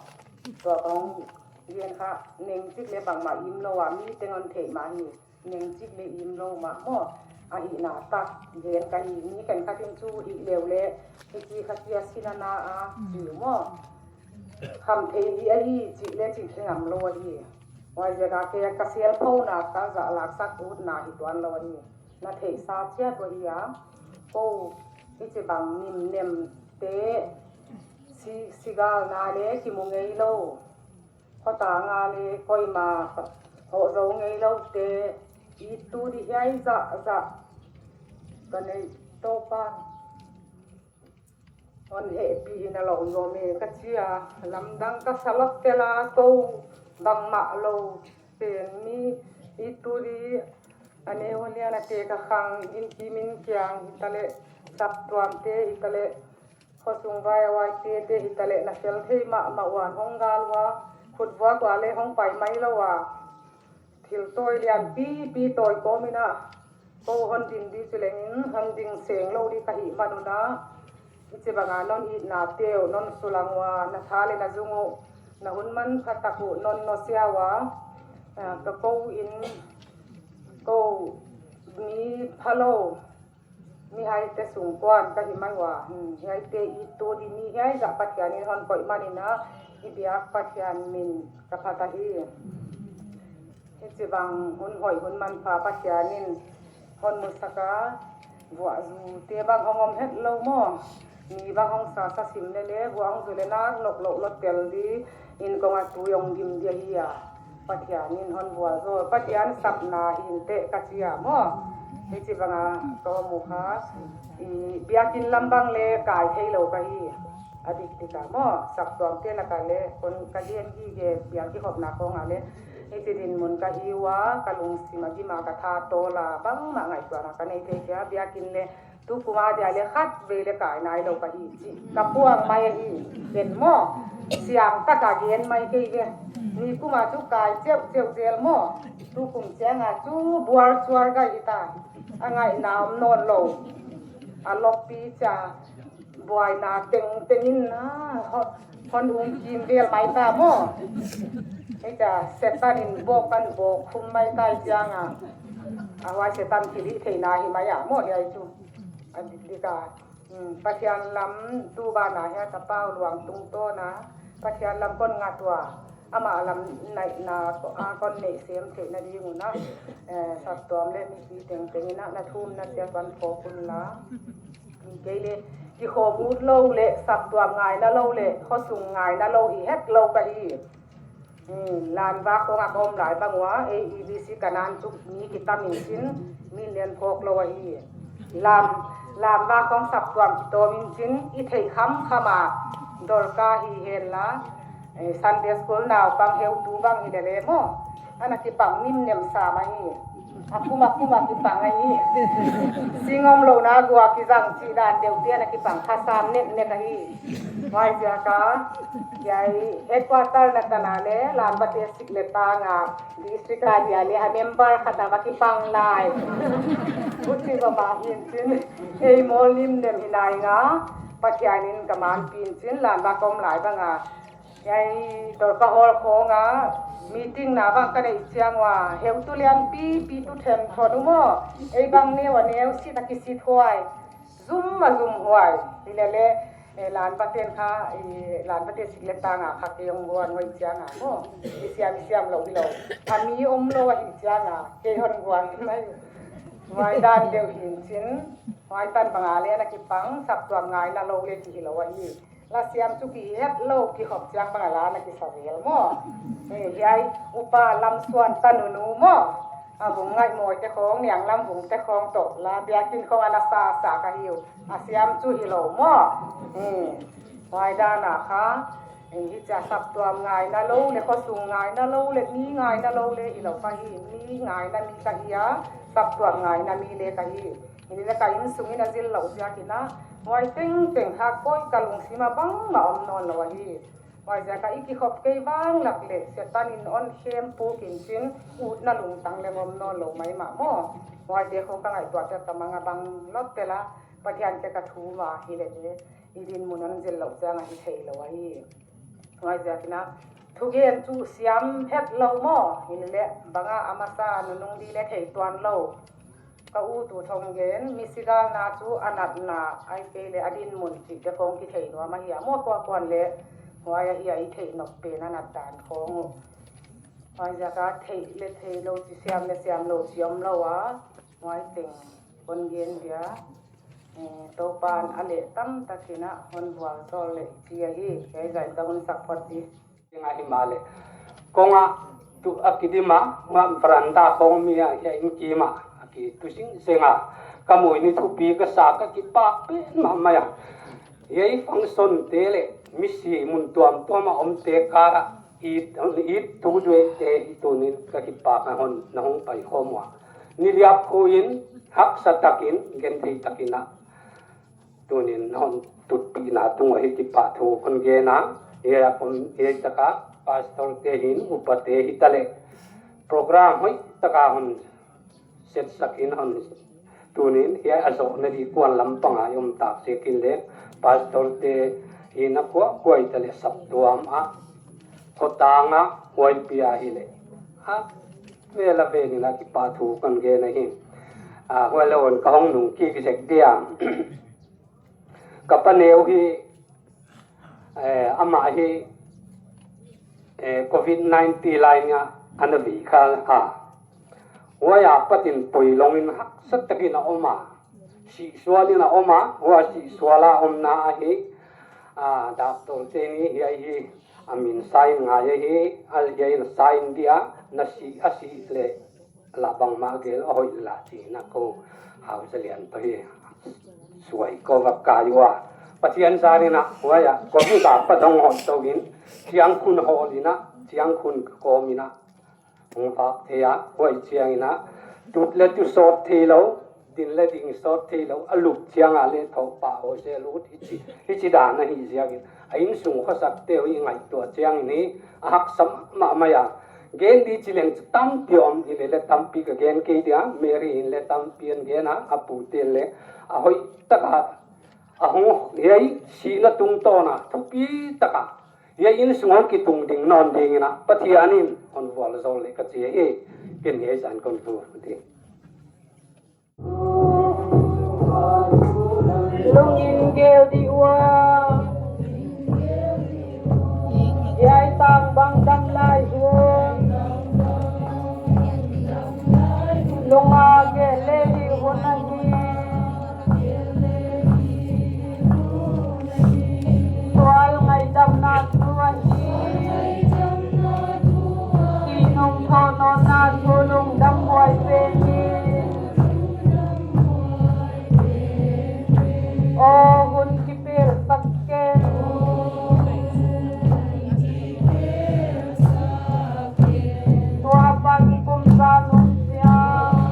Tua ka hong gen kha nengcik le bangmah im lo a, mi teng hon theih mah hi. Nengcik le im lo mah maw. A hihna tak gen ka hi. Mi khenkhat in cu hih leu le hici kha cia sin a na a ci uh maw. Kham thei hi ahi cih le cih khe ngam lo ahi. Huai ziak a kei ka sial phonak ka zah laksak utna hi tuan lo ahi. Na theihsa ciat uh ahi a. Ko hici bang nimnemte si, sigalna le kimu ngei lo. Khotang a le koima hawh zo ngei lote i tu di hiai zahzah ka neih Topa. Hon hehpih in a lawm zawm e ka ci a, lamdang ka sa lawt tel a, ko bangmah lo pen mi i tu di a neu a lian a te ka khang in kim in kiang hi ta leh, saptuamte hi ta leh, khosung vai a vai te te hi ta leh, na fel thei mahmah uan hong gal ua, khut vuak ua le hong pai mai lo a. Thil tawi lianpipi tawi kawm in a, ko hon din di ci leng in hon ding seng lo di ka hih man un a, hici bang a non itna te uh non sulang ua, na tha le na zung uh, na hun manpha tak uh non nusia ua, ah, ka ko in ko mi pha lo. Mihaite sungkuan ka hi mai ua, hmm, hiaite i tu di mi hiai zah Pathian in hon koih man in a, i biak Pathian min ka phat ahi. Hici bang hun hoih hun manpha Pathian in hon musak a, vuahzute bang hong om het lo maw. Mi bang hong sa sa sim le le, vuah hong zu le nak nok loh lo tel di, in kong a tui hong dim di ahi a. Pathian in hon vualzawl, Pathian sapna hi inteh ka ci a maw. Hici bang a ka om uh kha, i biakinn lam bang le kai thei lo ka hi. A dikdik a maw, saptuamte lak a le, kon ka gen gige, biakinn khopna khong a le, hici dinmun ka hi ua, ka lungsim a gim a ka tha tawl a, bangmah ngaihtuahna ka nei thei kei a, biakinn le, tukum a dia le khat vei le kai nai lo ka hi cih ka puang mai ahi. Ken maw, siang tak a gen mai kei ve. Nikum a cu kai ceuhceuh zel maw. Tukum ciang a cu buar cuar gai hi ta. A ngaihna om nawn lo. A loppi cia buaina tengteng in a hon, hon um kim vel mai ta maw. Hei cia Satan in bawk kan bawk khum mai ta i ciang a, a huai Satan thilhihtheihna hi mai a maw hiai cu. A dikdik a, um, Pathian lam tu ban a hiai ka pau luang tungtawn a, Pathian lam kon ngat ua, amah lam naihna a kon neih sem theihna ding un a, eh, saptuam le mipi tengteng in a, na thumna ciat van phawk un la. Kei le kikhawm ut lo le, saptuam ngaina lo le, khosung ngaina lo hi het lo ka hi. Hmm, lanvak kong a ka om lai bang ua, A E B C Kanan cu mi kitam in cin, mi lian phawk lo ahi. Lam, lanvak kong saptuam kitawm in cin, i theih khamkham a, Dorka hi hen la, eh, Sunday school naupang heutu bang hi lele maw. A na kipang nimnem sam ahi. A kum a kum a kipang ahi. Sing om lo na gua kizang cih dan deuh te a na kipang kha sam neknek ahi. Huai ziak a, hiai headquarter na tan a le, Lanbate sik le tang a, district a dia le, a member khat a va kipang lai. Huci va mah hi in cin, ei mawl nimnem hi nai nga, Pathian in ka manpi in cin, Lanbak om lai bang a, Hiai Dorka Hall khawng ah meeting na bang ka neih ciang ua, heutu lianpipi tu themthawn uh maw, ei bang neu a neu sit a kisit huai, zum a zum huai. Hi lele, eh, lanpaten kha, eh, lanpaten sik le tang a kha kei hong guan huai ciang a maw, i siam i siam lo hi lo, a mi om lo ahi ciang a kei hon guan mai. Huai dan deuh hi in cin, huai tan bang a le na kipang, saptuam ngaina lo le kihi lo ahi. Lasiam cu kihi het lo, kikhop ciang bang a la na kisa zel maw. Eh, hiai upa Lam Suan ta nunu maw, a vung ngaih mawi te khawng, Niang Lam Vung te khawng tawh la biakinn khawng a na sa sa ka hi uh. A siam cu hi lo maw. Eh, huai dan a kha, eh, hi cia saptuam ngaina lo le, khuasung ngaina lo le, mi ngaina lo le hi lo ka hi, mi ngaina mi ka hi a, saptuam ngaina mi le ka hi. Hi ni le ka inn sungin a zil loh ziakin ah, huai tengteng kha koi ka lungsim ah bangmah om nawn lo ahi. Huai ziak ah i kikhop kei vang lak le Satan in hon khem puk in cin, utna lungtang le om nawn lo maimah maw. Huaite khawng ka ngaihtuah ciang ka mang a bang lawt tel a, Pathian te ka thum a hi le hi. I dinmun hon zil loh ciang a hi thei lo ahi. Huai ziakin ah thugen cu siam het lo maw. Hi le le bang a a masa nunung di le thei tuan lo. Ka ut uh thong gen, misi galna cu a natna ai kei le a dinmun cih te khawng kithei nuam ahi a maw, kuakuan le huai ahi a i theih nop pen a nat dan khawng uh. Huai ziak a theih le thei lo ci, siam le siam lo ci om lo a, huai teng kon gen dia. Eh, Topan a leh tamtakin ah hon vualzawl le ci ahi, kei zain ka hun sak phot dih. Kong ah hi mah leh, kong ah tu a kidim a, mah veranda khawng mi ah, hiai inn kim ah a kitu singsen a, ka muh in thupi ka sa, ka kipak pen mahmah a. Hiai function te le misi mun tuamtuam a omte kar ah it, it tu duai te i tunin ka kipak a hon na hong pai khawm uh a. Ni liap khu in haksa takin, genthei takin ah tunin na hon tutpihna tungah hi kipahthu kon gen a, hiai a kon hiai taka pastor te hin, upa te hi ta leh program hoih taka hon setsak in hon tunin hiai a zawhna dih kuan lampang a i om tak ziakin le pastor te hin a kuakuai ta leh saptuam ah, khuatang ah, huaipi ah hi leh a vel a vel in a kipahthu kon gen ahi. A, huai lo in ka hong nung kik zek dia. Ka paneu hi, eh, amah hi, eh, covid nineteen lai in ah a na vei khal a. Huai a patin poilong in haksa takin a om a. Sihsual in a om a, huai sihsual a omna ahi, a, doctor te in hiai hi a min sign ngai ahi, a hiai in sign dia, na sih, a sih leh lah bangmah gel a hoih lah ci-in ah ko Hau Za Lian tawh hi suai ko va kai uh a. Pathian zan in ah huai ah covid a pat hong hawt to in, ciangkhun hawl in ah, ciangkhun kawm in ah hong vak thei a, huai ciang in ah tut le tu sawt thei lo, din le ding sawt thei lo, a lup ciang a le thawh pah aw se lut hi ci, hi ci dan ahi ziakin a innsung khuasak te uh i ngaihtuah ciangin hi a haksa mahmah a. Gen di ci leng cu tampi om hi le le tampi ka gen kei dia, Mary in le tampi an gen a, a pu te le a hoih taka a hong hiai sihna tungtawn a thupi taka hiai innsung hong kitung ding nawn dingin ah Pathian in hon vualzawl le ka ci hi. Ken hiai zan kon vual ding. Lungin gel dih ua. Hiai tang bang dam lai hun. Lung a gel le dih hun ahi. Sual ngaihdamna thu ahi. Kihnung thawhnawhna thu lungdam huai pen hi. Aw hun kipelsak ken. Tua pan kum za nung ciang.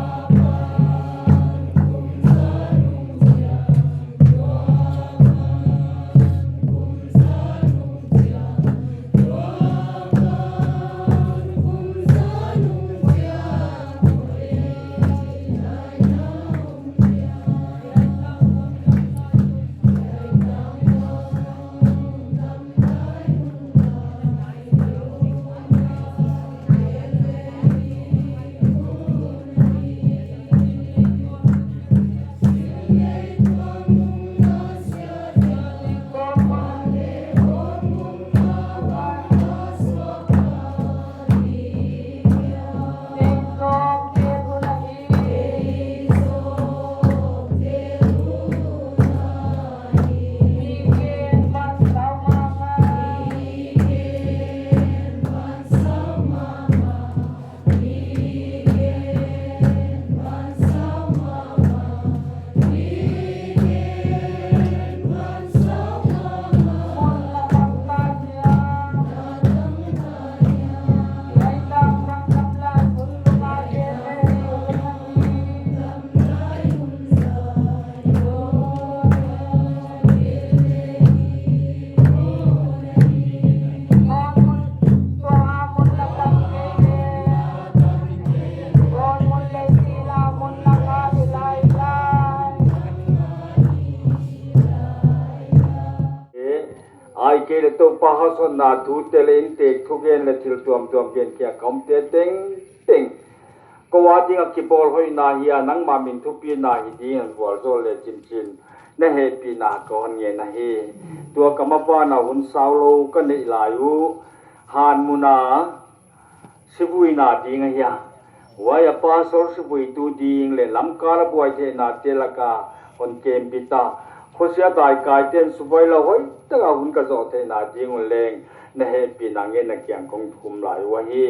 Pa hauhsotna thute le inntek thugen le thil tuamtuam genkhia ka omte tengteng ko a ding a kibawl hoihna hi a, nangmah min thupina hi ding a vualzawl le cincin na hehpihna ka hon ngen ahi. Tua ka mavana hun sau lo ka neih lai uh, han muna sivuina ding ahi a, huai a pastor sivuitu ding le lamkal a buai theihna te laka hon kempih ta. Khuasia daikaite in suvai lo hoih taka hun ka zawh theihna ding un leng na hehpihna ngen na kiang kong thum lai uh ahi.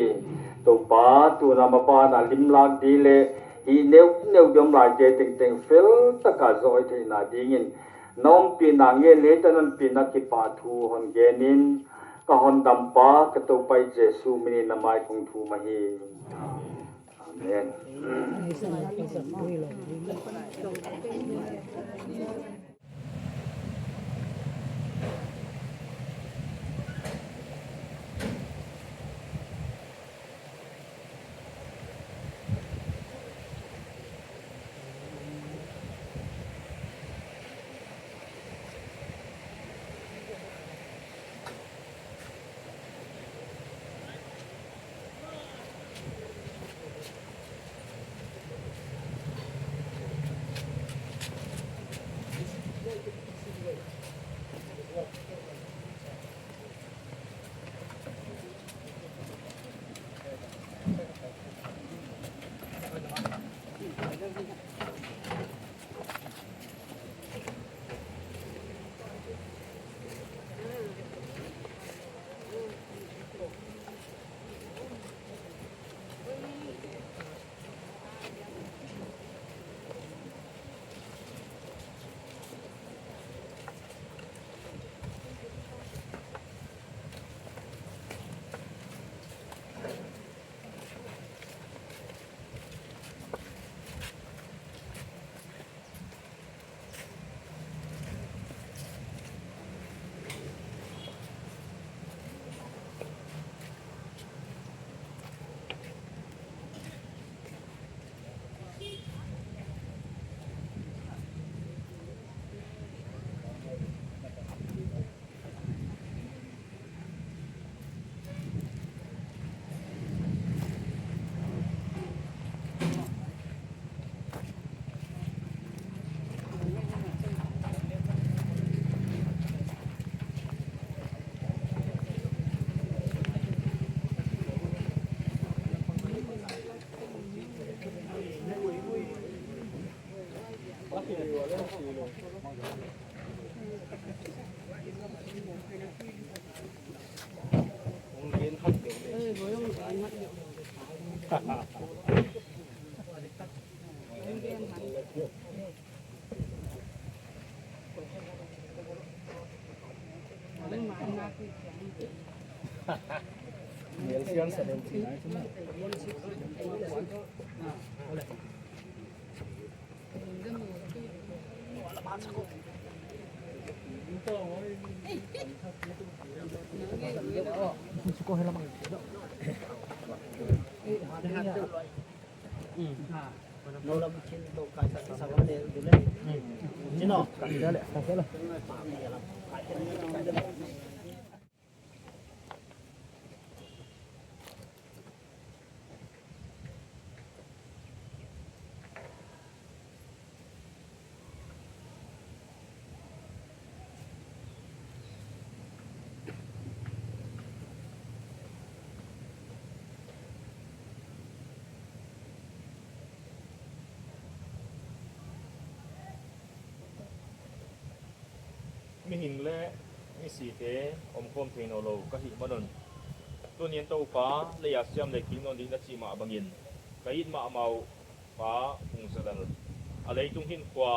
Topa, tuna mabana limlak di le hih neuhneuh di om laite tengteng fel taka zawh theihna dingin na ompihna ngen le hita na ompihna kipahthu hon genin ka hondampa ka Topa i Jesu minin na mai kong thum ahi. Amen. Mihing le misite omkhawm thei nawn lo ka hih manun, tuni-in Topa, lei-a siam le kik nawn ding na cih mah bangin ka it mahmah uh Pa Phung Za Lal a leitung hinkhua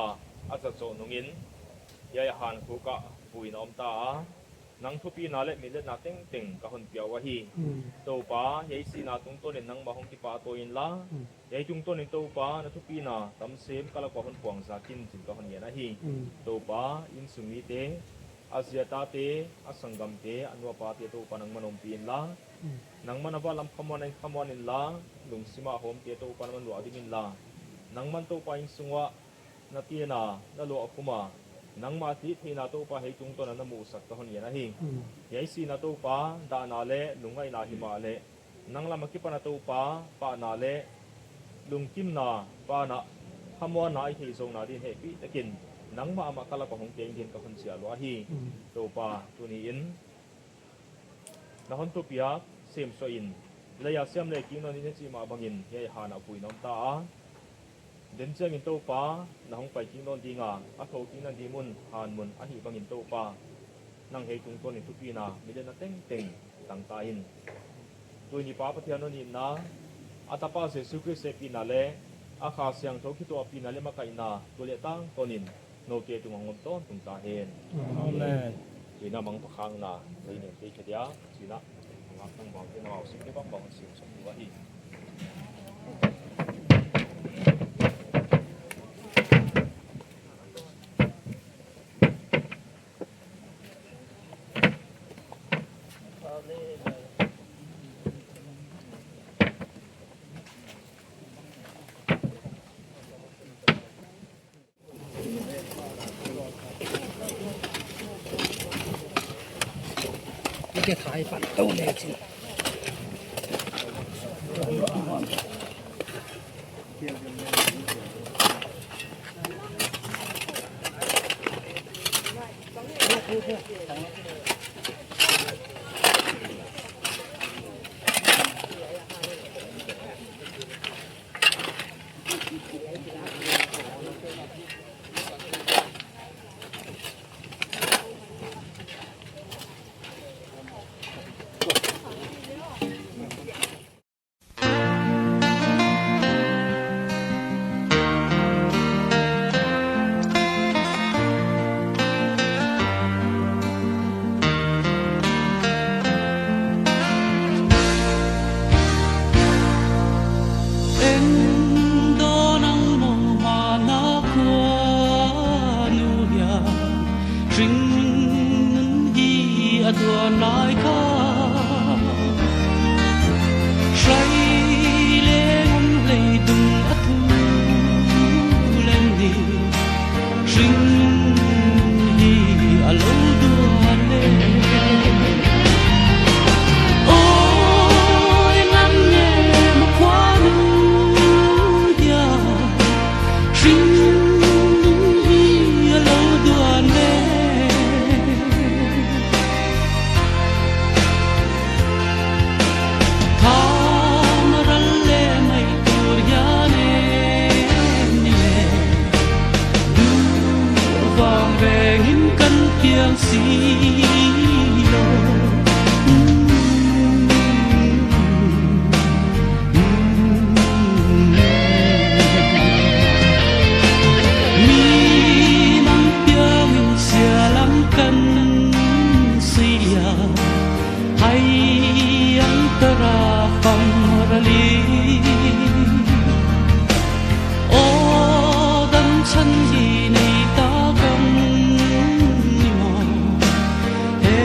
a zat zawh nungin, hiai a hankhuk ah vui in a om ta a, nang thupina le minletna tengteng ka hon pia uh ahi. Mm. Topa, hiai sihna tungtawnin nangmah hong kipahtawi inla, mm, hiai tungtawnin Topa na thupina tam sem ka lak uah hon puangzak in cih ka hon ngen ahi. Mm. Topa, innsung mite, a zi a tate, a sanggamte, a nu a pate Topa nangman ompih inla, mm, nangman a valam khamuan a inn khamuan inla, lungsim a hawmte Topa nangman luah dim inla, nangman Topa innsung uah na tena na luahkhum a, Nangmah a tih theihna Topa hei tungtawn a na muhsak ka hon ngen ahi. Mm. Hiai sihna Topa, dahna le lungngaihna hi mah leh, nang lam a kipan a Topa, pahna le lungkimna, pahna, khamuanna i theih zawkna dingin hehpih takin, nangmah a mah ka lak ah hong keng dingin ka hon chial uh ahi. Mm. Topa, tuni in, na hon thupiak, semsuah in, lei a siam le kik nawn in na cih mah bangin, hiai han ah vui na om ta a. Den ciangin Topa, na hong pai kik nawn ding a, a tho kik na ding mun, han mun, ahih bangin Topa, nang hei tungtawn in thupina, milenna tengteng, tang ta in. Tuni Pa Pathian hon itna, a Tapa Jesu Khrist hehpihna le, a Kha Siangtho kituahpihna le makaihna, tu le tangtawn in, note tungah hong om tawntung ta hen. Amen. Tuni a mangpha khakna, lei nen kei khe dia, tuni a, ngak nang bang te na mau sim te bang bang sim sak tu ahi. Eng dawn ang maw, mana khuanu hiam, hringnun hi a tuan lai kha. Hrai leng leitung a thu leng ni, hringnun hi a lo duan le. Oi, nan nge ma khuanu hiam, hringnun hi a lo duan le. Thaman ral le mai tur hian e ni le, duh vang vengin kan piang si lo. Mi nang piangin sialang kan si a, hai ang tara fam rali. Aw, dam chan hi nei ta kan ni maw? He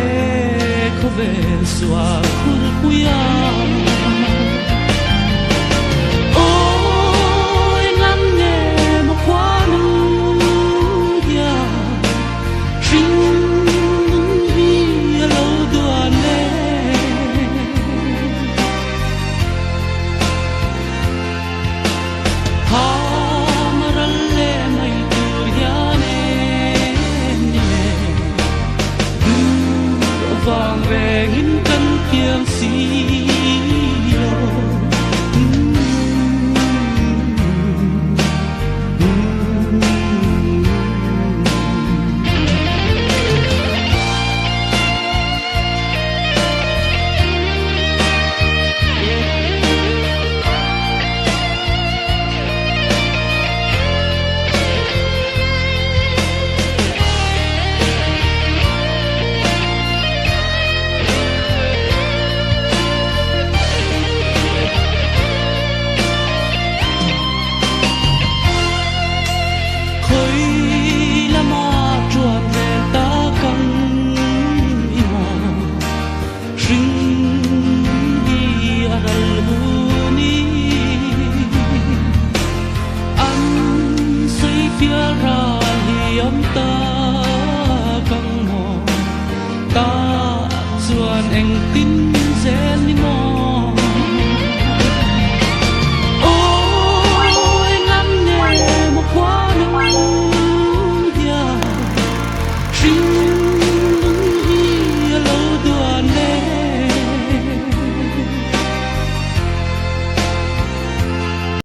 khovel sual khurpui a